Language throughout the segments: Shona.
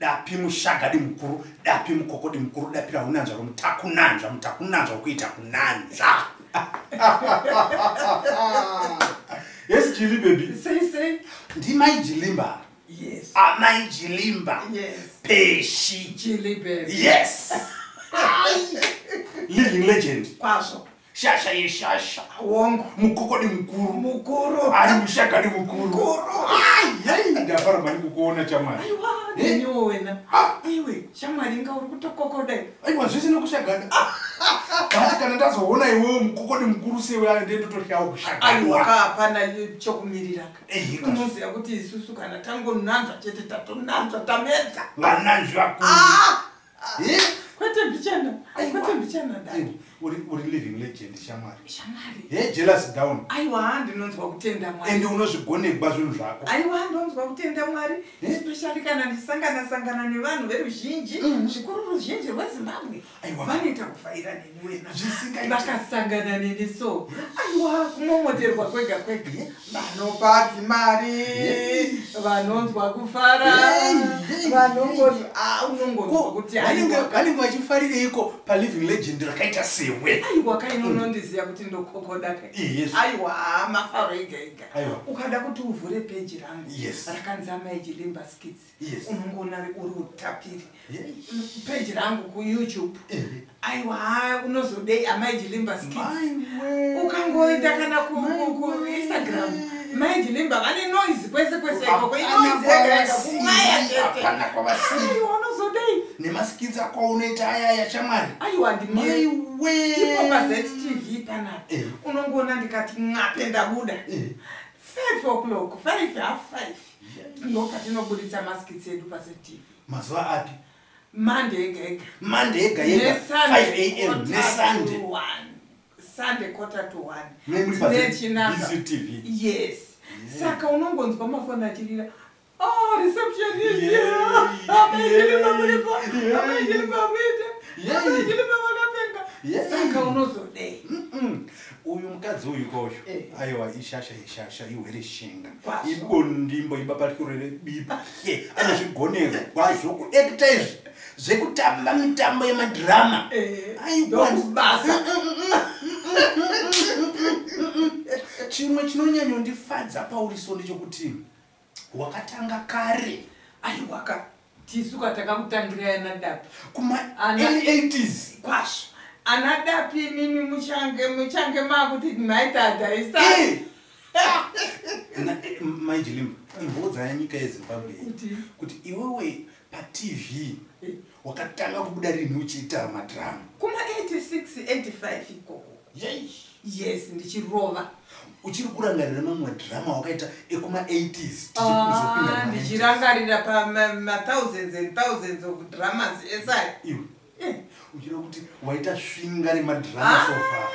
Dapi mushagadi mukuru, dapi mukokodi mukuru, dapi raunanzva romutakunanzva, mutakunanzva wokuita kunanzva. Yes, Jilly baby. Sei sei? Ndimai Jilimba. Yes. Amai Jilimba. Yes. Peshi. Jilly baby. Yes. Living legend. Kwazvo. Shasha yeshasha. Wongo. Mukokodi mukuru. Mukuru. Ari mushagadi mukuru. Mukuru. Ai, ndafara mani kukuona chamwari. Aiwa, neniwo wena. Iwe, shamwari inga uri kutokokoda. Aiwa, zvese nekushagada. But kana ndazoona iwewe mukokodi mukuru sewe ayo ndendototyawo kushagadwa. Aiwa, ka hapana chokumirira ka. Ehe, ka. Unoziva kuti isusu kana tangonanzva chete tatonanzva tamedza. Vananzvi vakuru. Eh? Kwete mbichana. Aiwa. Kwete mbichana dai. Uri living legend shamwari. Shamwari. Hey, jealous down. Aiwa, ndinonzwa kutenda Mwari. Ende unozvigonegwa zvinhu zvako. Aiwa, ndonzwa kutenda Mwari. Eh? Especially kana ndisangana sangana nevanhu veruzhinji, zvikuru ruzhinji rweZimbabwe. Aiwa. Vanoita kufaira neni wena. Zvisingaiti. Vakasangana neni so. Aiwa, kumomoterwa kwega kwega. Vanopa dzimari, vanonzwa kufara, vanongonzwa, ah, unongonzwa kuti aiwa. Vanenge vachifarireiko paliving legend rakaita sewe? Aiwa, kainonondiziya kuti ndokokoda ka. Yes. Aiwa, mafaro ega ega. Aiwa. Ukada kuti uvhure peji rangu Yes. rakanzi Amai Jilimba Skits, Yes. unongoona uri utapiri. Yes. Peji rangu kuYouTube. Eh. Aiwa, unozodei Amai Jilimba Skits. Maiwe. Ukangoenda kana kuInstagram, Mai Jilimba vane noise kwese kwese ikoko. Inoise yega yega kumwaya chete. Hapana kwavasiri. Aiwa, unozodei. Nemaskits ako aunoita ayaya shamwari. Aiwa, ndimire. Maiwe. Ipo paZTV panapa. Eh. Unongoona ndikati ngape ndabuda. Eh. 5 o'clock, 5 half 5. Ndopatinoburitsa maskits edu paZTV. Mazuva api? Monday ega ega. Monday ega ega. NeSunday 5 am quarter to neSunday. one. Sunday 1:45. Muri Tine chinaka. paZBCTV. Yes. Saka unongonzwa mafoni achirira. Oh, reception is here. Yeah. Amai Jilimba muripo. Yeah. Amai Jilimba muite. Yeah. Amai Jilimba vakapenga. Yeah. Saka unozodei. Uyu mukadzi uyu kosho. Eh. Aiwa, ishasha ishasha ihwere shinga. Kwazvo. Ibondimbo ibabatyurere bibye. Anozvigonerwa zvokuekta izvi. Zvekutamba mitambo yemadhirama. Eh, Aiwa. ndokubasa. Chimwe chinonyanyondifadza pauri so ndechekuti wakatanga kare. Aiwa ka. Tisu katakakutangira ana Dapi. Kuma Ana- early 80s. Kwazvo. Ana Dapi imimi muchange makuti maita isa. Eh. Mai Jilimba, imbodza yanyika yeZimbabwe Kuti? kuti iwewe paTV Eh. wakatanga kubuda rini uchiita madhirama? Kuma 86 85 ikoko. Yei. Yes, ndichirova. Uchiri kurangarira mamwe madhirama wakaita ekuma 80s tichizopinda Ah, muma 90s? ndichirangarira pamathousands and thousands of dramas esai. Iwe Eh. uchida kuti waita svinga remadhirama so far.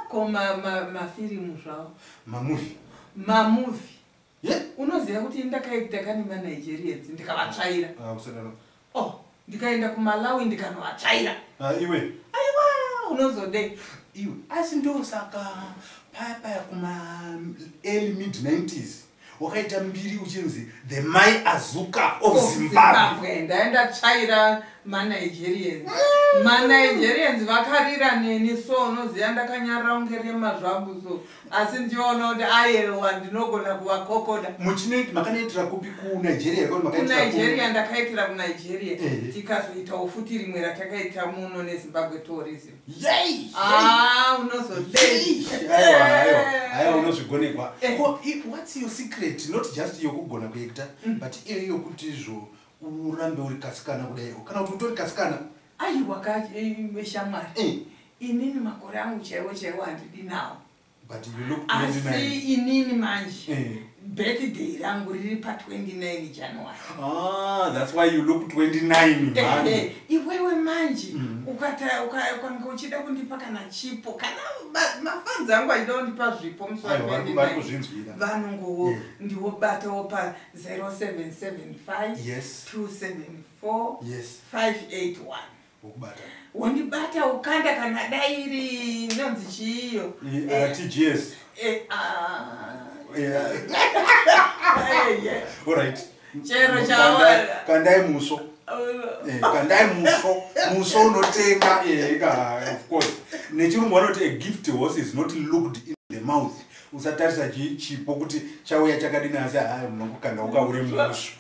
Ko mafirimu zvawo. Mamuvi. Mamuvi. Ye? Unoziva kuti ndakaita kane maNigerians ndikavatsvaira. Ah, usadaro. Oh, ndikaenda kuMalawi ndikanovatsvaira. Ah, iwe. Aiwa, unozodei. Iwe, asi ndosaka paya paya kuma early mid 90s wakaita mbiri uchinzi the Mai Azuka of Zimbabwe. Zimbabwe. Ndaenda tsvaira maNigerians. MaNigerians vakarira neni so unoziva ndakanyarara kunge rema zvangu so. Asi ndiona kuti ayewa ndinogona kuvakokoda. Makanoitira kupi kuNigeria? Kana makaitira KuNigeria ndakaitira kuNigeria. Eh. Tikazoitawo futi rimwe ratakaita muno neZimbabwe Tourism. Yei! Ah, unozodei. Aiwa, aiwa, aiwa, unozvigonekwa. Eh. Ko, what's your secret? Not just yokugona kuekta, but iyo yokuti izvo urambe uri kasikana kudai. Kana kuti utori kasikana. Aiwa ka shamwari. Eh. Inini makore angu chaiwo chaiwo handidi nawo. But you look Asi 29. inini manje Eh. birthday rangu riri pa29 January. Ah, that's why you look 29, man. Eh, iwewe manje ukanga uchida kundipa kana chipo kana mafanzi angu achida kundipa zvipo musi wa Aiwa, vari 29 kuzvinzwira. vanongowo Yeah. ndiwobatawo pa 0775 Yes. 274 Yes. 581. Wokubata. Wondibata ukanda kana dai iri inonzi chiiyo. RTGS. Eh, ah. Yeah. Eh, yeah. All right. Chero chawa. Kandai musvo. Kandai musvo. Musvo unotenga. Of course. Nechirungu vanoti a gift horse is not looked in the mouth. Usatarisa chipo kuti chauya chakadini, asi hai, munongokanda ukaure musvo.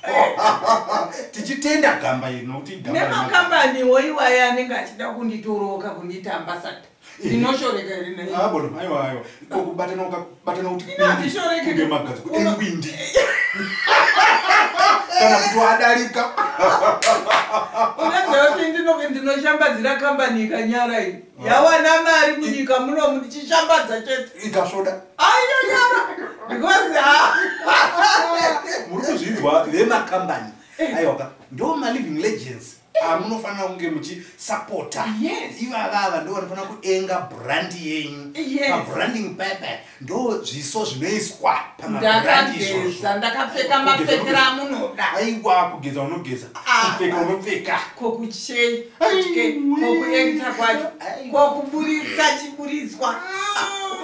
Tichitenda gamba iri nokuti igamba. Nemakambaniwo iwaya anenge achida kunditoroka kundiita ambassador, ndinoshoreka here naye? Ah, bono, aiwa, aiwa, ko kubatana, ukabatana kuti Ino handishoreki. Kunge magadziko engwindi kana kuti wadarika. Unoziva kuti ndinoshambadzira kambani ikanyara iyi, yawana mari munyika munomu, ndichishambadza chete. Ikasvoda. Ainonyara because ha. Muri kuzvinzwa, vemakambani, aiwaka, ndo maliving legends amunofanira kunge muchisapota. Ivavava ndo vanofanira kuenga brand yenyu. Pabranding pepe ndo zviso zvinoiswa pamabrand izvozvo. Ndakageza, ndakapfeka mapfekero amunoda. Aiwa, kugeza unogeza, kupfeka unopfeka. Kokuchei, Aiwe. kokuekta kwacho, Aiwa. kokuburitsa chiburitswa,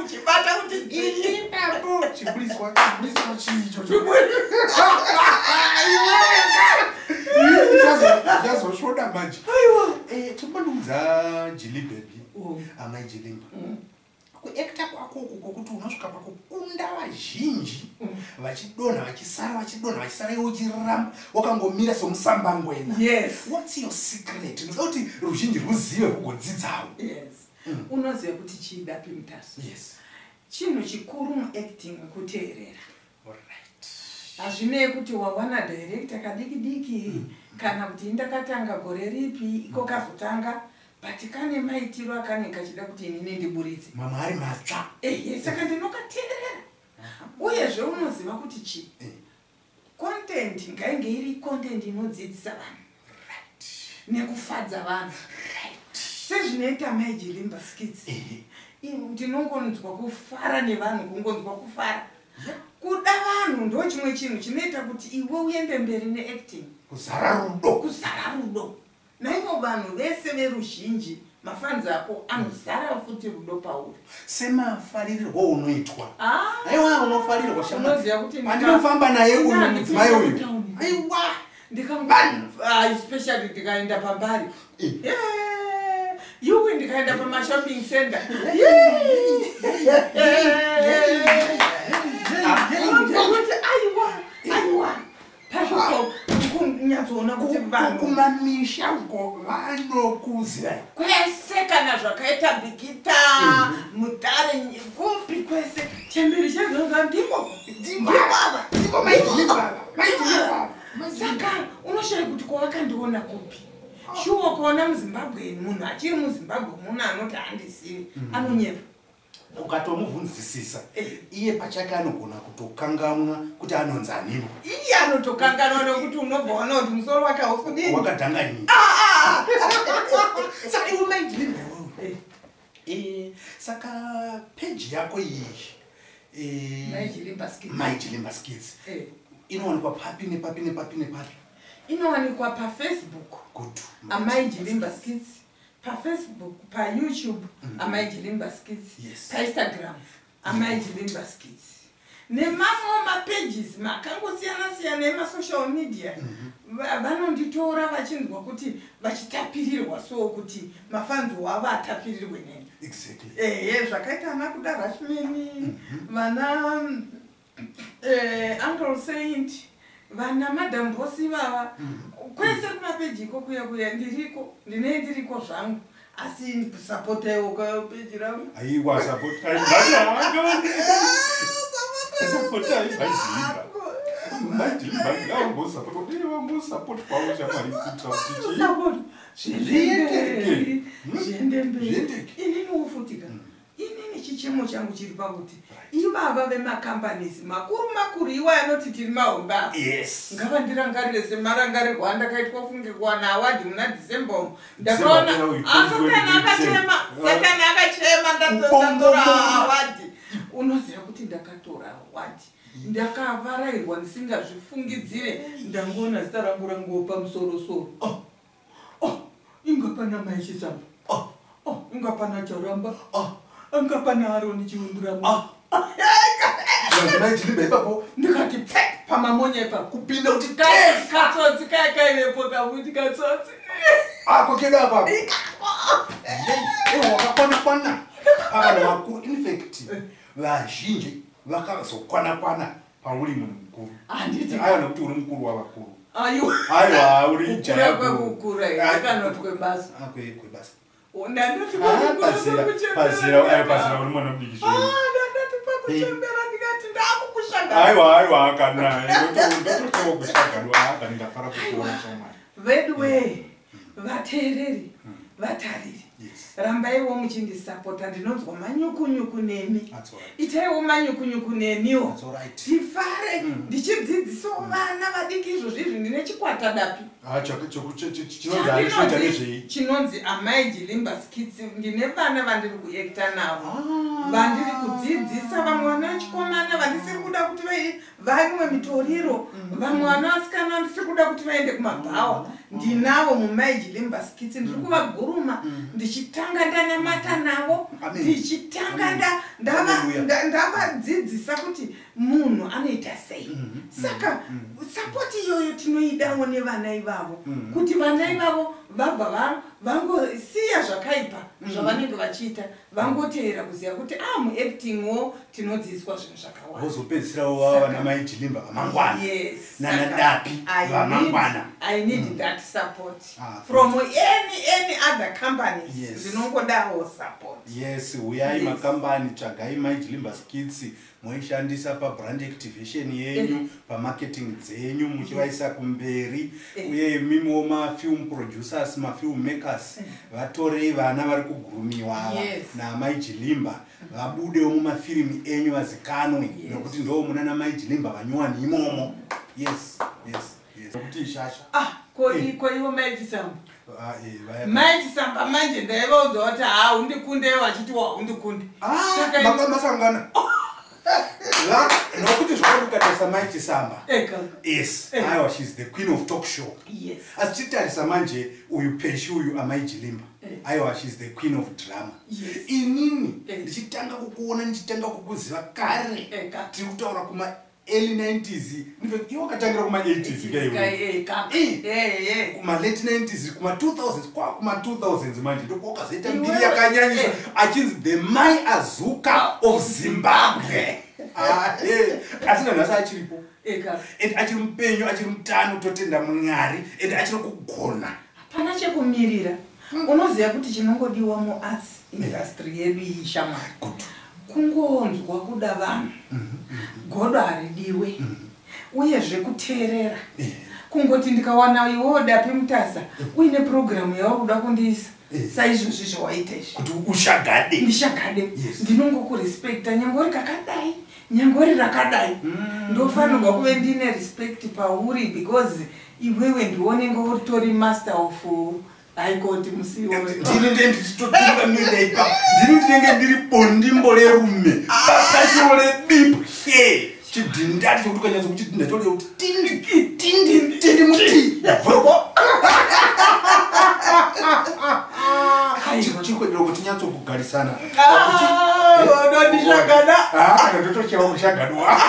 uchibata kuti Ipapo chiburiswa, chiburiswa chiichocho chazosvoda manje. Aiwa. Chimbondiudza, Jili baby, Oh. amai Jilimba, kuekta kwako uku kwokuti unosvika pakukunda vazhinji vachidonha, vachisara, vachidonha, vachisara, iwe uchiramba wakangomira semusambangwena. What's your secret? Ndinoda kuti ruzhinji rwuzive rwugodzidzawo. Yes, unoziva kuti chiidapi mutaso? Yes. Chinhu chikuru muacting kuteerera. Alright. Hazvinei kuti wawana director kadiki diki kana kuti ndakatanga gore ripi, iko kazotanga, but kane maitiro akanenge kachida kuti inini ndiburitse. Mamwe ari matsva. Ehe, saka ndinokateerera. Uyezve unoziva kuti chii? Content ngainge iri content inodzidzisa vanhu nekufadza vanhu, sezvinoita Mai Jilimba skits. Ndinongonzwa kufara nevanhu, kungonzwa kufara, kuda vanhu ndo chimwe chinhu chinoita kuti iwe uende mberi neacting. Kuzara rudo. Kuzara rudo naivo vanhu vese veruzhinji, mafanzi ako anozara futi rudo pauri. Semafaririrwo unoitwa. Ah, Aiwa, unofarirwa shamwari. Unoziva kuti Pandinofamba naye uyu Ina, mudzimai uyu, ndipinda aiwa. Especially ndikaenda pambari. Yuwi, ndikaenda pamashopping center, unonzwa kuti aiwa, aiwa, pasviko kunyatsoona kuti vanhu Kumamisha uko vanokuzivai. Kwese, kana zvakaita Bikita, Mutare, kupi kwese, chemberi chezvonza ndimo. Ndivava, ndivo Mai Jilimba, Mai Jilimba. Saka unoshaya kuti kwavakandiona kupi. Shuwa, kuona muZimbabwe, munhu achiri muZimbabwe munhu anoti handizivi, anonyepa. Ukatomubvunzisisa, iye pachake anogona kutokangamwa kuti anonzi aniwo. Iye anotokanganwa nekuti unobva waona kuti musoro wake hausi kudini. Wakadhanganyika. Saka iwe Mai Jilimba iwewe, saka peji yako iyi, Mai Jilimba Skits. Mai Jilimba Skits, inowanikwa papi nepapi nepapi nepapi? Inowanikwa paFacebook. Good. Amai Jilimba Skits paFacebook, paYouTube Amai Jilimba Skits, paInstagram Amai Jilimba Skits, nemamwewo mapages makangosiyana siyana emasocial media. Vanonditora vachinzwa kuti vachitapirirwa, so kuti mafanzi wavo atapirirwe neni. Ehe, zvakaita ana kuda Rashmeni, vana Uncle Saint, vana Madam Boss vava kwese kumapeji iko kuya kuya ndiriko, ndinee ndiriko zvangu, asi sapotaiwo kapeji rangu. Aiwa, sapotai, sapotai Mai Jilimba. Mai Jilimba ngavambosapota, dei vambosapotwawo shamwari, kuitira kuti chii? Support. Zviendeke. Zviende mberi. Zviendeke. Inini wofutika, inini chichemo changu chiri pakuti ivava vemakambanis makuru makuru iwa anoti tiri mahombe apa, ngavandirangarire semarangarirwo andakaitwa kunge kuwana award muna December umu. Ndakaona December, yeah, Ah, Satani 2023. akachema, Satani akachema ndatora Kupongomora. award. Unoziva kuti ndakatora award, ndakavarairwa ndisingazvifungidzire, ndangoona zita rangu ranguwo pamusorosoro. Oh, inga pana Mai Chisamba, oh, inga pana Charamba, inga pana Aroni Chiunduramo. Mai Jilimba ipapo. Ndikati pfe. Pamamonya ipapo. Kupinda kuti Katsotsi kaya kaivepo kamuti katsotsi. Ako kedu apapo. Wakakwana kwana pavanhu vakuru. In fact, vazhinji vakazokwana kwana pauri munhu mukuru. Handiti? Aiwa, nekuti uri mukuru wavakuru. Aiwa. Aiwa, uri Kukura jaya guru. kwekukura here kana kuti kwebasa? Ah, kwebasa. Ndandoti Ah, kwekukura pazera kwekuchembera pazera, aiwa, ndikati- pazera uri mwana mudiki Ah, zvino. ndandoti pakuchembera ndikati ndakukushanda. Aiwa, aiwa, kana ndototewa kushagadwa kana ndafara kukuona, shamwari. Veduwe, vateereri, vatariri, Yes. rambaiwo muchindisapota. Ndinonzwa manyukunyuku nemi. That's all right. Itaiwo manyukunyuku neniwo. That's all right. Tifare ndichidzidzisawo vana vadiki. Izvozvo izvi ndine chikwata dapi. Ah, chinonzi ani? Chinoita nezvei? Chinonzi Amai Jilimba Skits. Ndine vana vandiri kuacta navo, Ah. vandiri kudzidzisa. Vamwe vana vechikomana vandisiri kuda kuti vanwe mitoriro, vamwe vana vasikana vandisiri kuda kuti vaende kumabhawa. Ndinavo muMai Jilimba Skits. Ndiri kuvaguruma ndichitanga ndanamata navo. Amen. Ndichitanga Amen. Hallelujah. ndavadzidzisa kuti munhu anoita sei. Saka support iyoyo tinoidawo nevana ivavo, kuti vana ivavo vabva vangosiya zvakaipa zvavanenge vachiita, vangoteera kuziva kuti a muactingwo tinodzidziswa zvinhu zvakawanda. Vozopedzisirawo vava vana Mai Jilimba vamangwana. Yes. Nanadapi Saka, vamangwana. I need that support Ah, from any other companies. Ndinongodawo support. Yes, uyai. Makambani, tsvagai Mai Jilimba Skits, moishandisa pabrand activation yenyu, pamarketing dzenyu, muchivaisa kumberi. Uye imimiwo mafilm producers, mafilm makers, vatorei vana vari kugurumiwa ava naMai Jilimba, vabudewo mumafirimu enyu, vazikanwe, nokuti ndo muna naMai Jilimba vanyowani imomo. Yes, nokuti ishasha. Ah, ko ko ivo Mai Chisamba? Ah, eh, Mai Chisamba manje ndaivaudza kuti ha, undikunde, vachiti waundikunde. Ah, Saka masangana nokuti zvakati ukatarisa Mai Chisamba, Eka. Yes, aiwa, she's the queen of talk show. Asi titarisa manje uyu Peshi uyu, Amai Jilimba, aiwa, she's the queen of drama. Inini ndichitanga kukuona, ndichitanga kukuziva kare, Eka. tiri kutaura kuma early 90s. In fact, iwe wakatangira kuma 80s ka iwe. Eka. Kuma late 90s, kuma 2000s, kwa kuma 2000s manje ndokwakazoita mbiri yakanyanyisa, achinzi the Mai Azuka of Zimbabwe. Ah, asi nanhasi achiripo. Eka. And achiri mupenyu, achiri mutano, totenda Mwari, and achiri kugona. Hapana chekumirira. Unoziva kuti chinongodiwa muarts industry yedu iyi, shamwari, Good. kungonzwa kuda vanhu. Godo haridiwe, uyezve kuteerera. Kungoti ndikawana iwewo Dapi Mutasa uine purogiramu yauri kuda kundiisa, saizvozvi zvawaita izvi, kuti ushagade. Ndishagade. Ndinongokurespekta nyange uri kakadai, nyange uri rakadai. Ndofanirwa kuve ndine respect pauri because iwewe ndionenge uritori master of high court musi iwoyo. Ndini ndiye ndichitotungamirira ipapo. Ndini ndinenge ndiri bondimbo rerume, bakashiro rebipye, chidhindati chokuti ukanyatsa kuchidhinda chode kuti tindi tindi tindi muti bvoko. Aiwa. Chikwedero kuti tinyatsokugarisana. Ah, unondishagada. Ah, ndotochewa kushagadwa.